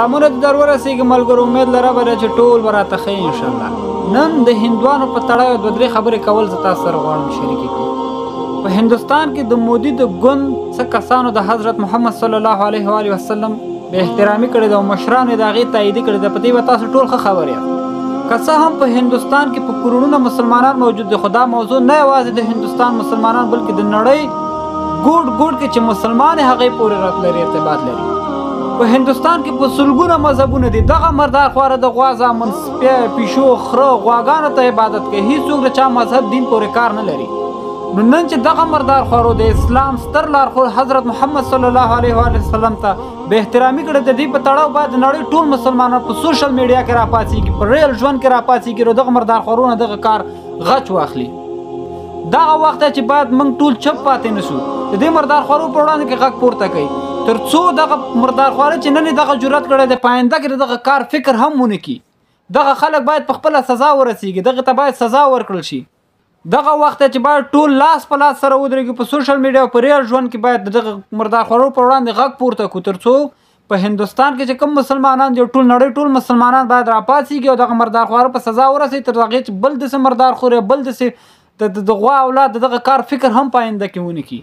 سلامونه دې در ورسېږي ملګرو، امید لره به چې ټول به راته ښه انشاءالله. نن د هندوانو په تړاو دوه درې خبرې کول زه تاسو سره غواړم شریکې کړم. په هندوستان کې د مودي د ګوند څه کسانو د حضرت محمد صلی الله علیه و آله وسلم بې احترامي کړې ده او مشرانو یې د هغې تاییدي کړې ده. په دې به تاسو ټول ښه خبر یاست. که څه هم په هندوستان کې په کروړونه مسلمانان موجود دي، خو دا موضوع نه یوازې د هندوستان مسلمانان بلکې د نړۍ ګوټ ګوټ کې چې مسلمان هغې پورې راتلري ارتباط لري. په هندوستان کې په سلګونه مذهبونه دي. دغه مردار خواره د غوا زامن، سپی، پیشو، خره، غواګانو ته عبادت کوي. هیڅوک د چا مذهب دین پورې کار نه لري. نو نن چې دغه مردار خوارو د اسلام ستر لارښود حضرت محمد صلی الله علیه و وسلم ته بې احترامي کړې، د دې په تړاو باید د نړۍ ټول مسلمانان په سوشل میډیا کې راپاڅېږي، په ریل ژوند کې راپاڅېږي او دغه مردار خوارونه دغه کار غچ واخلي. دغه وخت چې باید موږ ټول چپ پاتې نه شو، د دې مردار خوارو په وړاندې کې غږ پورته کوي، تر څو دغه مردار خواره چې نن دغه جرأت کړی دی په آینده کې دغه کار فکر هم ونه کړي. دغه خلک باید په خپله سزا ورسیږي، دغه ته باید سزا ورکړل شي. دغه وخت چې باید ټول لاس په لاس سره ودرېږي، په سوشل میډیا او په ریل ژوند کې باید دغه مردار خوارو په وړاندې غږ پورته کړو، تر څو په هندوستان کې چې کوم مسلمانان دي، ټول نړۍ ټول مسلمانان باید راپاڅېږي او دغه مردار خواره په سزا ورسوي، تر هغې چې بل داسې مردار خور یا بل داسې د غوا اولاد دغه کار فکر هم په آینده کې ونه کړي.